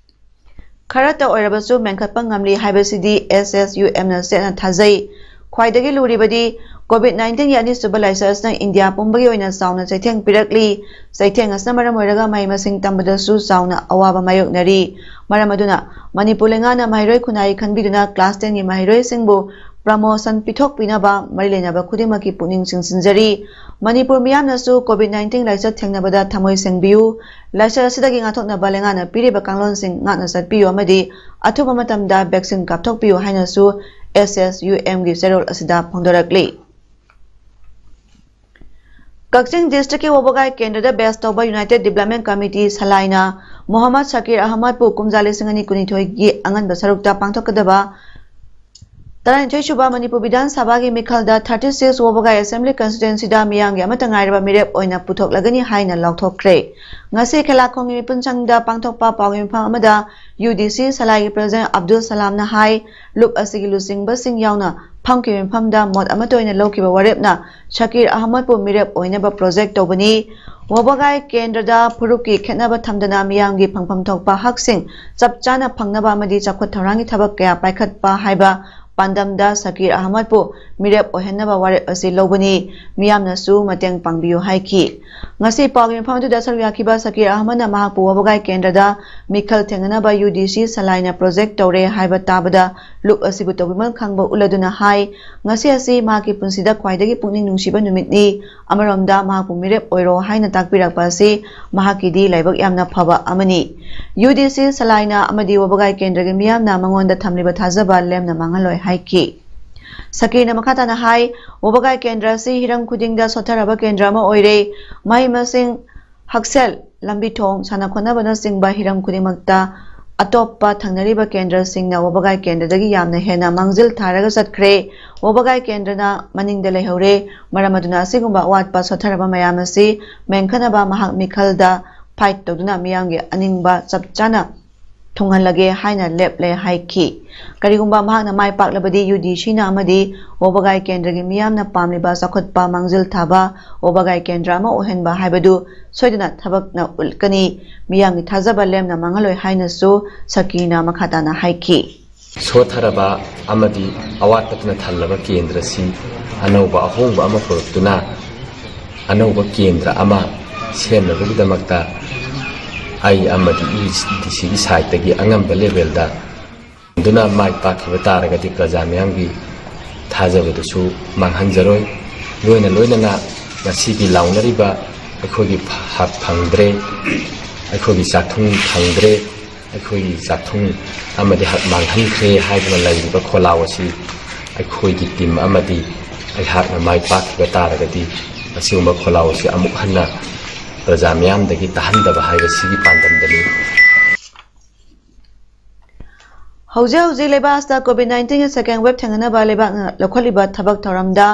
ꯈꯔꯇ ꯑꯣꯏꯔꯕꯁꯨ ꯃꯦꯟꯈꯠꯄ ꯉꯝꯂꯤ ꯍꯥꯏꯕꯁꯤꯗꯤ S S U M ꯅ ꯆꯦꯠꯅ ꯊꯥꯖꯩ꯫ ꯈ꯭ꯋꯥꯏꯗꯒꯤ ꯂꯨꯔꯤꯕꯗꯤ COVID nineteen ꯒꯤ ꯑꯅꯤꯁꯨꯕ ꯂꯥꯏꯆꯠ ꯑꯁꯤꯅ ꯏꯟꯗꯤꯌꯥ ꯄꯨꯝꯕꯒꯤ ꯑꯣꯏꯅ ꯆꯥꯎꯅ ꯆꯩꯊꯦꯡ ꯄꯤꯔꯛꯂꯤ꯫ ꯆꯩꯊꯦꯡ ꯑꯁꯤꯅ ꯃꯔꯝ ꯑꯣꯏꯔꯒ ꯃꯍꯩ ꯃꯁꯤꯡ ꯇꯝꯕꯗꯁꯨ ꯆꯥꯎꯅ ꯑꯋꯥꯕ ꯃꯥꯌꯣꯛꯅꯔꯤ꯫ ꯃꯔꯝ ꯑꯗꯨꯅ ꯃꯅꯤꯄꯨꯔ ꯂꯩꯉꯥꯛꯅ ꯃꯍꯩꯔꯣꯏ ꯈꯨꯟꯅꯥꯏ ꯈꯟꯕꯤꯗꯨꯅ class ten ꯒꯤ ꯃꯍꯩꯔꯣꯏꯁꯤꯡꯕꯨ promotion ꯄꯤꯊꯣꯛꯄꯤꯅꯕ ꯃꯔꯤ ꯂꯩꯅꯕ ꯈꯨꯗꯤꯡꯃꯛꯀꯤ ꯄꯨꯛꯅꯤꯡ ꯆꯤꯡꯁꯤꯟꯖꯔꯤ꯫ ꯃꯅꯤꯄꯨꯔ ꯃꯤꯌꯥꯝꯅꯁꯨ COVID nineteen ꯂꯥꯏꯆꯠ ꯊꯦꯡꯅꯕꯗ ꯊꯃꯣꯏ ꯁꯦꯡꯕꯤꯌꯨ꯫ ꯂꯥꯏꯆꯠ ꯑꯁꯤꯗꯒꯤ ꯉꯥꯛꯊꯣꯛꯅꯕ ꯂꯩꯉꯥꯛꯅ ꯄꯤꯔꯤꯕ ꯀꯥꯡꯂꯣꯟꯁꯤꯡ ꯉꯥꯛꯅ ꯆꯠꯄꯤꯌꯨ ꯑꯃꯗꯤ ꯑꯊꯨꯕ ꯃꯇꯝꯗ vaccine ꯀꯥꯞꯊꯣꯛꯄꯤꯌꯨ ꯍꯥꯏꯅꯁꯨ S S U M ꯒꯤ ꯆꯦꯔꯣꯜ ꯑꯁꯤꯗ ꯐꯣꯡꯗꯣꯔꯛꯂꯤ꯫ ꯀꯛꯆꯤꯡ district ꯀꯤ ꯋꯥꯕꯒꯥꯏ ꯀꯦꯟꯗ꯭ꯔꯗ base ꯇꯧꯕ United Development Committee ꯁꯂꯥꯏꯅ ꯃꯣꯍꯝꯃꯗ ꯁꯀꯤꯔ ꯑꯍꯃꯗꯄꯨ ꯀꯨꯝꯖꯥ ꯂꯤꯁꯤꯡ ꯑꯅꯤ ꯀꯨꯟꯅꯤꯊꯣꯏꯒꯤ ꯑꯉꯟꯕ ꯁꯔꯨꯛꯇ ꯄꯥꯡꯊꯣꯛꯀꯗꯕ ꯇꯔꯥꯅꯤꯊꯣꯏ ꯁꯨꯕ ꯃꯅꯤꯄꯨꯔ ꯕꯤꯙꯥꯟ ꯁꯚꯥꯒꯤ ꯃꯤꯈꯜꯗ thirty six ꯋꯥꯕꯒꯥꯏ assembly constituency ꯗ ꯃꯤꯌꯥꯝꯒꯤ ꯑꯃꯠꯇ ꯉꯥꯏꯔꯕ ꯃꯤꯔꯦꯞ ꯑꯣꯏꯅ ꯄꯨꯊꯣꯛꯂꯒꯅꯤ ꯍꯥꯏꯅ ꯂꯥꯎꯊꯣꯛꯈ꯭ꯔꯦ꯫ ꯉꯁꯤ ꯈꯦꯂꯥꯈꯣꯡꯒꯤ ꯃꯤꯄꯨꯟꯁꯪꯗ ꯄꯥꯡꯊꯣꯛꯄ ꯄꯥꯎꯒꯤ ꯃꯤꯐꯝ ꯑꯃꯗ U D C ꯁꯂꯥꯏꯒꯤ president Abdul ꯁꯂꯥꯝꯅ ꯍꯥꯏ, ꯂꯨꯞ ꯑꯁꯤꯒꯤ ꯂꯨꯆꯤꯡꯕꯁꯤꯡ ꯌꯥꯎꯅ ꯐꯝꯈꯤꯕ ꯃꯤꯐꯝꯗ ꯃꯣꯠ ꯑꯃꯠꯇ ꯑꯣꯏꯅ ꯂꯧꯈꯤꯕ ꯋꯥꯔꯦꯞꯅ ꯁꯀꯤꯔ ꯑꯍꯃꯗꯄꯨ ꯃꯤꯔꯦꯞ ꯑꯣꯏꯅꯕ project ꯇꯧꯕꯅꯤ꯫ ꯋꯥꯕꯒꯥꯏ ꯀꯦꯟꯗ꯭ꯔꯗ ꯐꯨꯔꯨꯞꯀꯤ ꯈꯦꯠꯅꯕ ꯊꯝꯗꯅ ꯃꯤꯌꯥꯝꯒꯤ ꯐꯪꯐꯝ ꯊꯣꯛꯄ ꯍꯛꯁꯤꯡ ꯆꯞ ꯆꯥꯅ ꯐꯪꯅꯕ ꯑꯃꯗꯤ ꯆꯥꯎꯈꯠ ꯊꯧꯔꯥꯡꯒꯤ ꯊꯕꯛ ꯀꯌꯥ ꯄꯥꯏꯈꯠꯄ ꯍꯥꯏꯕ ꯄꯥꯟꯗꯝꯗ ꯁꯀꯤꯔ ꯑꯍꯃꯗꯄꯨ ꯃꯤꯔꯦꯞ ꯑꯣꯏꯍꯟꯅꯕ ꯋꯥꯔꯦꯞ ꯑꯁꯤ ꯂꯧꯕꯅꯤ꯫ ꯃꯤꯌꯥꯝꯅꯁꯨ ꯃꯇꯦꯡ ꯄꯥꯡꯕꯤꯌꯨ ꯍꯥꯏꯈꯤ꯫ ꯉꯁꯤ ꯄꯥꯎꯒꯤ ꯃꯤꯐꯝ ꯑꯗꯨꯗ ꯁꯔꯨꯛ ꯌꯥꯈꯤꯕ ꯁꯀꯤꯔ ꯑꯍꯃꯗꯅ ꯃꯍꯥꯛꯄꯨ ꯋꯥꯕꯒꯥꯏ ꯀꯦꯟꯗ꯭ꯔꯗ ꯃꯤꯈꯜ ꯊꯦꯡꯅꯅꯕ U D C ꯁꯂꯥꯏꯅ project ꯇꯧꯔꯦ ꯍꯥꯏꯕ ꯇꯥꯕꯗ ꯂꯨꯞ ꯑꯁꯤꯕꯨ ꯇꯧꯕꯤꯃꯜ ꯈꯪꯕ ꯎꯠꯂꯗꯨꯅ ꯍꯥꯏ, ꯉꯁꯤ ꯑꯁꯤ ꯃꯍꯥꯛꯀꯤ ꯄꯨꯟꯁꯤꯗ ꯈ꯭ꯋꯥꯏꯗꯒꯤ ꯄꯨꯛꯅꯤꯡ ꯅꯨꯡꯁꯤꯕ ꯅꯨꯃꯤꯠꯅꯤ꯫ ꯑꯃꯔꯣꯝꯗ ꯃꯍꯥꯛꯄꯨ ꯃꯤꯔꯦꯞ ꯑꯣꯏꯔꯣ ꯍꯥꯏꯅ ꯇꯥꯛꯄꯤꯔꯛꯄ ꯑꯁꯤ ꯃꯍꯥꯛꯀꯤꯗꯤ ꯂꯥꯏꯕꯛ ꯌꯥꯝꯅ ꯐꯕ ꯑꯃꯅꯤ꯫ U D C ꯁꯂꯥꯏꯅ ꯑꯃꯗꯤ ꯋꯥꯕꯒꯥꯏ ꯀꯦꯟꯗ꯭ꯔꯒꯤ ꯃꯤꯌꯥꯝꯅ ꯃꯉꯣꯟꯗ ꯊꯝꯂꯤꯕ ꯊꯥꯖꯕ ꯂꯦꯝꯅ ꯃꯥꯡꯍꯜꯂꯣꯏ ꯍꯥꯏꯈꯤ꯫ ꯁꯀꯤꯔꯅ ꯃꯈꯥ ꯇꯥꯅ ꯍꯥꯏ, ꯋꯥꯕꯒꯥꯏ ꯀꯦꯟꯗ꯭ꯔ ꯑꯁꯤ ꯍꯤꯔꯝ ꯈꯨꯗꯤꯡꯗ ꯁꯣꯠꯊꯔꯕ ꯀꯦꯟꯗ꯭ꯔ ꯑꯃ ꯑꯣꯏꯔꯦ꯫ ꯃꯍꯩ ꯃꯁꯤꯡ, ꯍꯛꯁꯦꯜ, ꯂꯝꯕꯤ ꯊꯣꯡ, ꯁꯥꯟꯅ ꯈꯣꯠꯅꯕꯅꯆꯤꯡꯕ ꯍꯤꯔꯝ ꯈꯨꯗꯤꯡꯃꯛꯇ ꯑꯇꯣꯞꯄ ꯊꯪꯅꯔꯤꯕ ꯀꯦꯟꯗ꯭ꯔꯁꯤꯡꯅ ꯋꯥꯕꯒꯥꯏ ꯀꯦꯟꯗ꯭ꯔꯗꯒꯤ ꯌꯥꯝꯅ ꯍꯦꯟꯅ ꯃꯥꯡꯖꯤꯜ ꯊꯥꯔꯒ ꯆꯠꯈ꯭ꯔꯦ꯫ ꯋꯥꯕꯒꯥꯏ ꯀꯦꯟꯗ꯭ꯔꯅ ꯃꯅꯤꯡꯗ ꯂꯩꯍꯧꯔꯦ꯫ ꯃꯔꯝ ꯑꯗꯨꯅ ꯑꯁꯤꯒꯨꯝꯕ ꯑꯋꯥꯠꯄ ꯁꯣꯠꯊꯔꯕ ꯃꯌꯥꯝ ꯑꯁꯤ ꯃꯦꯟꯈꯠꯅꯕ ꯃꯍꯥꯛ ꯃꯤꯈꯜꯗ fight ꯇꯧꯗꯨꯅ ꯃꯤꯌꯥꯝꯒꯤ ꯑꯅꯤꯡꯕ ꯆꯞ ꯆꯥꯅ ꯊꯨꯡꯍꯜꯂꯒꯦ ꯍꯥꯏꯅ ꯂꯦꯞꯂꯦ ꯍꯥꯏꯈꯤ꯫ ꯀꯔꯤꯒꯨꯝꯕ ꯃꯍꯥꯛꯅ ꯃꯥꯏ ꯄꯥꯛꯂꯕꯗꯤ U D C ꯅ ꯑꯃꯗꯤ ꯋꯥꯕꯒꯥꯏ ꯀꯦꯟꯗ꯭ꯔꯒꯤ ꯃꯤꯌꯥꯝꯅ ꯄꯥꯝꯂꯤꯕ ꯆꯥꯎꯈꯠꯄ ꯃꯥꯡꯖꯤꯜ ꯊꯥꯕ ꯋꯥꯕꯒꯥꯏ ꯀꯦꯟꯗ꯭ꯔ ꯑꯃ ꯑꯣꯏꯍꯟꯕ ꯍꯥꯏꯕꯗꯨ ꯁꯣꯏꯗꯅ ꯊꯕꯛꯅ ꯎꯠꯀꯅꯤ꯫ ꯃꯤꯌꯥꯝꯒꯤ ꯊꯥꯖꯕ ꯂꯦꯝꯅ ꯃꯥꯡꯍꯜꯂꯣꯏ ꯍꯥꯏꯅꯁꯨ ꯁꯀꯤꯔꯅ ꯃꯈꯥ ꯇꯥꯅ ꯍꯥꯏꯈꯤ꯫ ꯁꯣꯠꯊꯔꯕ ꯑꯃꯗꯤ ꯑꯋꯥꯠꯄꯇꯅ ꯊꯜꯂꯕ ꯀꯦꯟꯗ꯭ꯔꯁꯤ ꯑꯅꯧꯕ ꯑꯍꯣꯡꯕ ꯑꯃ ꯄꯨꯔꯛꯇꯨꯅ ꯑꯅꯧꯕ ꯀꯦꯟꯗ꯭ꯔ ꯑꯃ ꯁꯦꯝꯅꯕꯒꯤꯗꯃꯛꯇ ꯑꯩ ꯑꯃꯗꯤ ꯏ ꯗꯤ ꯁꯤꯒꯤ ꯁꯥꯏꯠꯇꯒꯤ ꯑꯉꯝꯕ ꯂꯦꯚꯦꯜꯗ ꯑꯗꯨꯅ ꯃꯥꯏ ꯄꯥꯛꯈꯤꯕ ꯇꯥꯔꯒꯗꯤ ꯄ꯭ꯔꯖꯥ ꯃꯤꯌꯥꯝꯒꯤ ꯊꯥꯖꯕꯗꯨꯁꯨ ꯃꯥꯡꯍꯟꯖꯔꯣꯏ꯫ ꯂꯣꯏꯅ ꯂꯣꯏꯅꯅ ꯉꯁꯤꯒꯤ ꯂꯥꯎꯅꯔꯤꯕ ꯑꯩꯈꯣꯏꯒꯤ ꯍꯛ ꯐꯪꯗ꯭ꯔꯦ, ꯑꯩꯈꯣꯏꯒꯤ ꯆꯥꯛꯊꯨꯡ ꯐꯪꯗ꯭ꯔꯦ, ꯑꯩꯈꯣꯏꯒꯤ ꯆꯥꯛꯊꯨꯡ ꯑꯃꯗꯤ ꯍꯛ ꯃꯥꯡꯍꯟꯈ꯭ꯔꯦ ꯍꯥꯏꯗꯨꯅ ꯂꯩꯔꯤꯕ ꯈꯣꯜꯂꯥꯎ ꯑꯁꯤ ꯑꯩꯈꯣꯏꯒꯤ ꯇꯤꯝ ꯑꯃꯗꯤ ꯑꯩꯍꯥꯛꯅ ꯃꯥꯏ ꯄꯥꯛꯈꯤꯕ ꯇꯥꯔꯒꯗꯤ ꯑꯁꯤꯒꯨꯝꯕ ꯈꯣꯜꯂꯥꯎ ꯑꯁꯤ ꯑꯃꯨꯛ ꯍꯟꯅ ꯄ꯭ꯔꯖꯥ ꯃꯤꯌꯥꯝꯗꯒꯤ ꯇꯥꯍꯟꯗꯕ ꯍꯥꯏꯕꯁꯤꯒꯤ ꯄꯥꯟꯗꯝꯗꯅꯤ꯫ ꯍꯧꯖꯤꯛ ꯍꯧꯖꯤꯛ ꯂꯩꯕꯥꯛ ꯑꯁꯤꯗ COVID nineteenꯒꯤ second wave ꯊꯦꯡꯅꯅꯕ ꯂꯩꯕꯥꯛꯅ ꯂꯧꯈꯠꯂꯤꯕ ꯊꯕꯛ ꯊꯧꯔꯝꯗ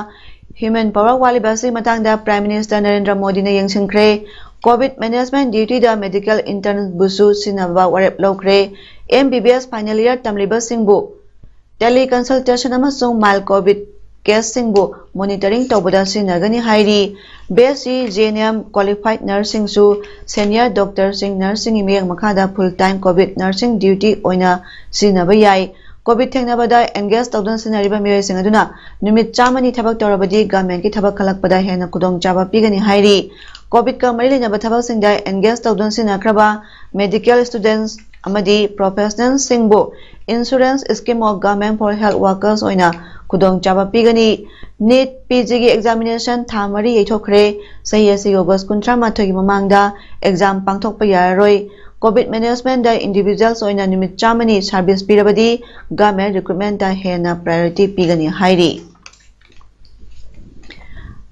human power ꯋꯥꯠꯂꯤꯕ ꯑꯁꯤꯒꯤ ꯃꯇꯥꯡꯗ Prime Minister ꯅꯔꯦꯟꯗ꯭ꯔ ꯃꯣꯗꯤꯅ ꯌꯦꯡꯁꯤꯟꯈ꯭ꯔꯦ꯫ COVID management dutyꯗ medical internꯕꯨꯁꯨ ꯁꯤꯖꯤꯟꯅꯕ ꯋꯥꯔꯦꯞ ꯂꯧꯈ꯭ꯔꯦ꯫ M B B S final year ꯇꯝꯂꯤꯕꯁꯤꯡꯕꯨ teleconsultation ꯑꯃꯁꯨꯡ mild COVID caseꯁꯤꯡꯕꯨ monitoring ꯇꯧꯕꯗ ꯁꯤꯖꯤꯟꯅꯒꯅꯤ ꯍꯥꯏꯔꯤ꯫ B S C G N M qualified nurseꯁꯤꯡꯁꯨ senior doctorꯁꯤꯡ nurseꯁꯤꯡꯒꯤ ꯃꯤꯠꯌꯦꯡ ꯃꯈꯥꯗ full time COVID nursing duty ꯑꯣꯏꯅ ꯁꯤꯖꯤꯟꯅꯕ ꯌꯥꯏ꯫ COVID ꯊꯦꯡꯅꯕꯗ engage ꯇꯧꯗꯨꯅ ꯁꯤꯖꯤꯟꯅꯔꯤꯕ ꯃꯤꯑꯣꯏꯁꯤꯡ ꯑꯗꯨꯅ ꯅꯨꯃꯤꯠ ꯆꯥꯝꯃꯅꯤ ꯊꯕꯛ ꯇꯧꯔꯕꯗꯤ governmentꯀꯤ ꯊꯕꯛ ꯈꯜꯂꯛꯄꯗ ꯍꯦꯟꯅ ꯈꯨꯗꯣꯡꯆꯥꯕ ꯄꯤꯒꯅꯤ ꯍꯥꯏꯔꯤ꯫ COVIDꯀ ꯃꯔꯤ ꯂꯩꯅꯕ ꯊꯕꯛꯁꯤꯡꯗ engage ꯇꯧꯗꯨꯅ ꯁꯤꯖꯤꯟꯅꯈ꯭ꯔꯕ medical students ꯑꯃꯗꯤ professionalꯁꯤꯡꯕꯨ Insurance Scheme of Government for Health Workers ꯑꯣꯏꯅ ꯈꯨꯗꯣꯡꯆꯥꯕ ꯄꯤꯒꯅꯤ꯫ NEET P Gꯒꯤ examination ꯊꯥ ꯃꯔꯤ ꯌꯩꯊꯣꯛꯈ꯭ꯔꯦ꯫ ꯆꯍꯤ ꯑꯁꯤꯒꯤ August ꯀꯨꯟꯊ꯭ꯔꯥ ꯃꯥꯊꯣꯏꯒꯤ ꯃꯃꯥꯡꯗ exam ꯄꯥꯡꯊꯣꯛꯄ ꯌꯥꯔꯔꯣꯏ꯫ COVID managementꯗ individuals ꯑꯣꯏꯅ ꯅꯨꯃꯤꯠ ꯆꯥꯝꯃꯅꯤ service ꯄꯤꯔꯕꯗꯤ government recruitmentꯇ ꯍꯦꯟꯅ priority ꯄꯤꯒꯅꯤ ꯍꯥꯏꯔꯤ꯫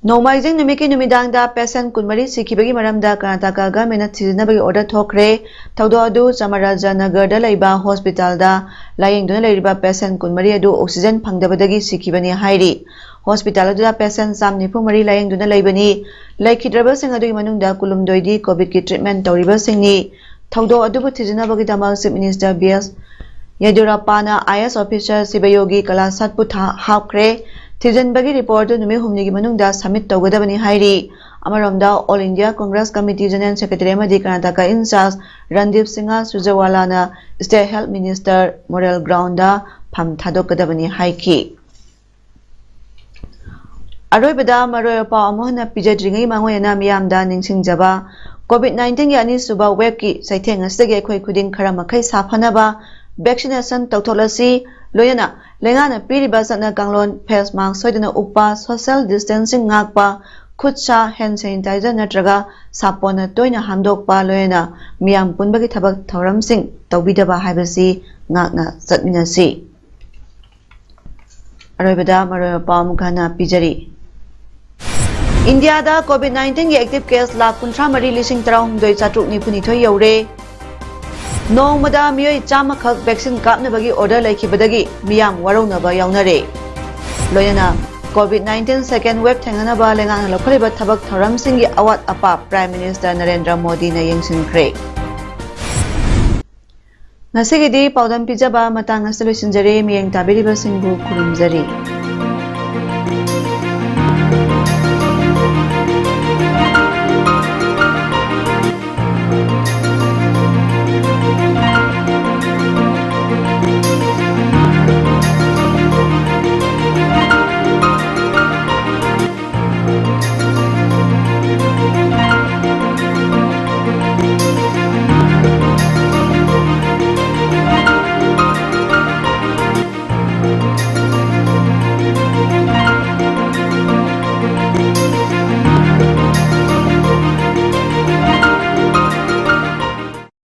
ꯅꯣꯡꯃꯥꯏꯖꯤꯡ ꯅꯨꯃꯤꯠꯀꯤ ꯅꯨꯃꯤꯗꯥꯡꯗ patient ꯀꯨꯟꯃꯔꯤ ꯁꯤꯈꯤꯕꯒꯤ ꯃꯔꯝꯗ ꯀꯔꯅꯥꯇꯀꯥ governmentꯅ ꯊꯤꯖꯤꯟꯅꯕꯒꯤ order ꯊꯣꯛꯈ꯭ꯔꯦ꯫ ꯊꯧꯗꯣꯛ ꯑꯗꯨ ꯆꯥꯃꯔꯥꯖꯅꯒꯔꯗ ꯂꯩꯕ hospitalꯗ ꯂꯥꯌꯦꯡꯗꯨꯅ ꯂꯩꯔꯤꯕ patient ꯀꯨꯟꯃꯔꯤ ꯑꯗꯨ oxygen ꯐꯪꯗꯕꯗꯒꯤ ꯁꯤꯈꯤꯕꯅꯤ ꯍꯥꯏꯔꯤ꯫ Hospital ꯑꯗꯨꯗ patient ꯆꯥꯝ ꯅꯤꯐꯨ ꯃꯔꯤ ꯂꯥꯌꯦꯡꯗꯨꯅ ꯂꯩꯕꯅꯤ꯫ ꯂꯩꯈꯤꯗ꯭ꯔꯕꯁꯤꯡ ꯑꯗꯨꯒꯤ ꯃꯅꯨꯡꯗ ꯀꯨꯟꯍꯨꯝꯗꯣꯏꯗꯤ COVIDꯀꯤ treatment ꯇꯧꯔꯤꯕꯁꯤꯡꯅꯤ꯫ ꯊꯧꯗꯣꯛ ꯑꯗꯨꯕꯨ ꯊꯤꯖꯤꯟꯅꯕꯒꯤꯗꯃꯛ Chief Minister B S ꯌꯦꯗꯤꯌꯨꯔꯞꯄꯥꯅ I A S officer ꯁꯤꯕꯌꯣꯒꯤ ꯀꯂꯥꯁꯥꯠꯄꯨ ꯊꯥ-, ꯍꯥꯞꯈ꯭ꯔꯦ꯫ ꯊꯤꯖꯤꯟꯕꯒꯤ ꯔꯤꯄꯣꯔꯠꯇꯨ ꯅꯨꯃꯤꯠ ꯍꯨꯝꯅꯤꯒꯤ ꯃꯅꯨꯡꯗ ꯁꯕꯃꯤꯠ ꯇꯧꯒꯗꯕꯅꯤ ꯍꯥꯏꯔꯤ꯫ ꯑꯃꯔꯣꯝꯗ, all India Congress committee general secretary ꯑꯃꯗꯤ ꯀꯔꯅꯥꯇꯀꯥ ꯏꯟꯆꯥꯔꯖ ꯔꯟꯗꯤꯞ ꯁꯤꯡꯍ ꯁꯨꯔꯖꯦꯋꯥꯂꯥꯅ state health minister moral ground ꯐꯝ ꯊꯥꯗꯣꯛꯀꯗꯕꯅꯤ ꯍꯥꯏꯈꯤ꯫ ꯑꯔꯣꯏꯕꯗ ꯃꯔꯨꯑꯣꯏꯕ ꯄꯥꯎ ꯑꯃꯨꯛ ꯍꯟꯅ ꯄꯤꯖꯗ꯭ꯔꯤꯉꯩ ꯃꯥꯡꯑꯣꯏꯅꯅ ꯃꯤꯌꯥꯝꯗ ꯅꯤꯡꯁꯤꯡꯖꯕ, ꯀꯣꯚꯤꯗ ꯅꯥꯏꯟꯇꯤꯟꯒꯤ ꯑꯅꯤꯁꯨꯕ ꯋꯦꯕꯀꯤ ꯆꯩꯊꯦꯡ ꯑꯁꯤꯗꯒꯤ ꯑꯩꯈꯣꯏ ꯈꯨꯗꯤꯡ ꯈꯔ ꯃꯈꯩ ꯁꯥꯐꯅꯕ ꯚꯦꯛꯁꯤꯅꯦꯁꯟ ꯇꯧꯊꯣꯛꯂꯁꯤ꯫ ꯂꯣꯏꯅꯅ ꯂꯩꯉꯥꯛꯅ ꯄꯤꯔꯤꯕ ꯆꯠꯅ ꯀꯥꯡꯂꯣꯟ, ꯐꯦꯁ ꯃꯥꯁꯛ ꯁꯣꯏꯗꯅ ꯎꯞꯄ, ꯁꯣꯁꯤꯌꯦꯜ ꯗꯤꯁꯇꯦꯟꯁꯤꯡ ꯉꯥꯛꯄ, ꯈꯨꯠ ꯁꯥ ꯍꯦꯟ ꯁꯦꯅꯤꯇꯥꯏꯖꯔ ꯅꯠꯇ꯭ꯔꯒ ꯁꯥꯄꯣꯟꯅ ꯇꯣꯏꯅ ꯍꯥꯝꯗꯣꯛꯄ, ꯂꯣꯏꯅꯅ ꯃꯤꯌꯥꯝ ꯄꯨꯟꯕꯒꯤ ꯊꯕꯛ ꯊꯧꯔꯝꯁꯤꯡ ꯇꯧꯕꯤꯗꯕ ꯍꯥꯏꯕꯁꯤ ꯉꯥꯛꯅ ꯆꯠꯃꯤꯟꯅꯁꯤ꯫ ꯑꯔꯣꯏꯕꯗ ꯃꯔꯨꯑꯣꯏꯕ ꯄꯥꯎ ꯑꯃꯨꯛ ꯍꯟꯅ ꯄꯤꯖꯔꯤ꯫ ꯏꯟꯗꯤꯌꯥꯗ ꯀꯣꯚꯤꯗ ꯅꯥꯏꯟꯇꯤꯟꯒꯤ ꯑꯦꯛꯇꯤꯚ ꯀꯦꯁ ꯂꯥꯈ ꯀꯨꯟꯊ꯭ꯔꯥ ꯃꯔꯤ ꯂꯤꯁꯤꯡ ꯇꯔꯥꯍꯨꯝꯗꯣꯏ ꯆꯥꯇ꯭ꯔꯨꯛ ꯅꯤꯐꯨꯅꯤꯊꯣꯏ ꯌꯧꯔꯦ꯫ ꯅꯣꯡꯃꯗ ꯃꯤꯑꯣꯏ ꯆꯥꯝꯃꯈꯛ ꯚꯦꯛꯁꯤꯟ ꯀꯥꯞꯅꯕꯒꯤ ꯑꯣꯔꯗꯔ ꯂꯩꯈꯤꯕꯗꯒꯤ ꯃꯤꯌꯥꯝ ꯋꯥꯔꯧꯅꯕ ꯌꯥꯎꯅꯔꯦ꯫ ꯂꯣꯏꯅꯅ ꯀꯣꯚꯤꯗ ꯅꯥꯏꯟꯇꯤꯟ ꯁꯦꯀꯦꯟ ꯋꯦꯕ ꯊꯦꯡꯅꯅꯕ ꯂꯩꯉꯥꯛꯅ ꯂꯧꯈꯠꯂꯤꯕ ꯊꯕꯛ ꯊꯧꯔꯝꯁꯤꯡꯒꯤ ꯑꯋꯥꯠ ꯑꯄꯥ ꯄ꯭ꯔꯥꯏꯝ ꯃꯤꯅꯤꯁꯇꯔ ꯅꯔꯦꯟꯗ꯭ꯔ ꯃꯣꯗꯤꯅ ꯌꯦꯡꯁꯤꯟꯈ꯭ꯔꯦ꯫ ꯉꯁꯤꯒꯤꯗꯤ ꯄꯥꯎꯗꯝ ꯄꯤꯖꯕ ꯃꯇꯥꯡ ꯑꯁꯤꯗ ꯂꯣꯏꯁꯤꯟꯖꯔꯦ꯫ ꯃꯤꯠꯌꯦꯡ ꯇꯥꯕꯤꯔꯤꯕꯁꯤꯡꯕꯨ ꯈꯨꯔꯨꯝꯖꯔꯤ꯫